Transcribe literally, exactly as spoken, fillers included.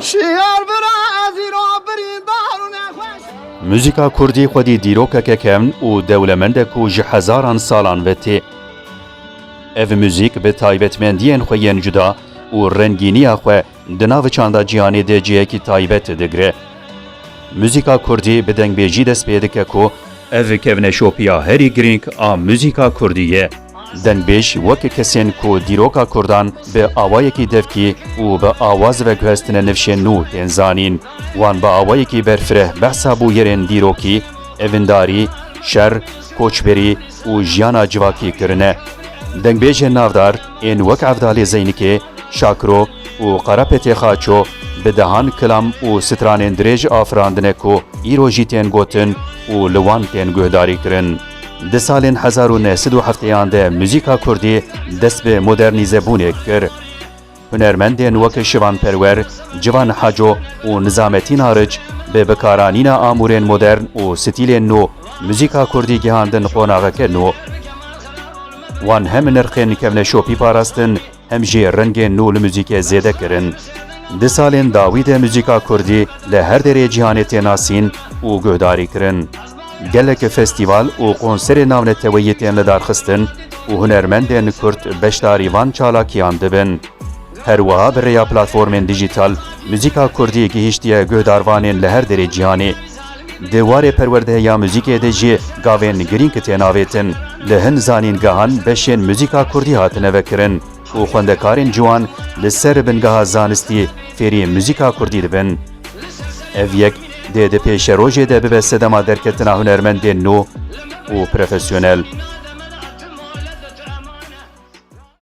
Şiyar bira ez îro birîndar û nexweş. Muzîka kurdî xwedî dîrokeke kevn û dewlemend e ku ji hezaran salan ve tê. Ev muzîk bi taybetmendiyên xwe yên cuda û rengîniya xwe di nav çanda cîhanê de cihekî taybet digire. Muzîka kurdî bi dengbêjî dest pê dike ku ev kevneşopiya herî girîng a muzîka kurdî ye. Dengbêj wek kesên ku dîroka kurdan bi awayekî devkî û bi awaz veguhestine nifşên nû tên zanîn. Wan bi awayekî berfireh behsa bûyerên dîrokî, evindarî, şer, koçberî û jiyana civakî kirine. Dengbêjên navdar ên wek Evdalê Zeynikê, Şakro û Qarapetê Xaço bi dehan kilam û stranên dirêj afirandine ku îro jî tên gotin û li wan tên guhdarî kirin. Di salên hezar û neh sed û hefteyan de muzîka kurdî dest bi modernîzebûnê kir. Hunermendên wek Şivan Perwer, Civan Haco û Nizametîn Aric bi bikaranîna amûrên modern û stîlên nû muzîka kurdî gihandin qonaxeke nû. Wan hem nirxên kevneşopî parastin, hem jî rengên nû li muzîkê zêde kirin. Di salên dawî de muzîka kurdî li her derê cîhanê tê nasîn û guhdarî kirin. Gelek festîval û konserên navneteweyî tên lidarxistin û hunermendên kurd beşdarî van çalakiyan dibin. Her wiha bi rêya platformên dijîtal muzîka kurdî gihîştiye guhdarvanên li her derê cîhanê. Di warê perwerdehiya muzîkê de jî gavên girîng tên avêtin. Li hin zanîngehan beşên muzîka kurdî hatine vekirin û xwendekarên ciwan li ser bingeha zanistî fêrî muzîka kurdî dibin. Ev yek dê di pêşerojê de bibe sedema derketina hunermendên nû û profesyonel.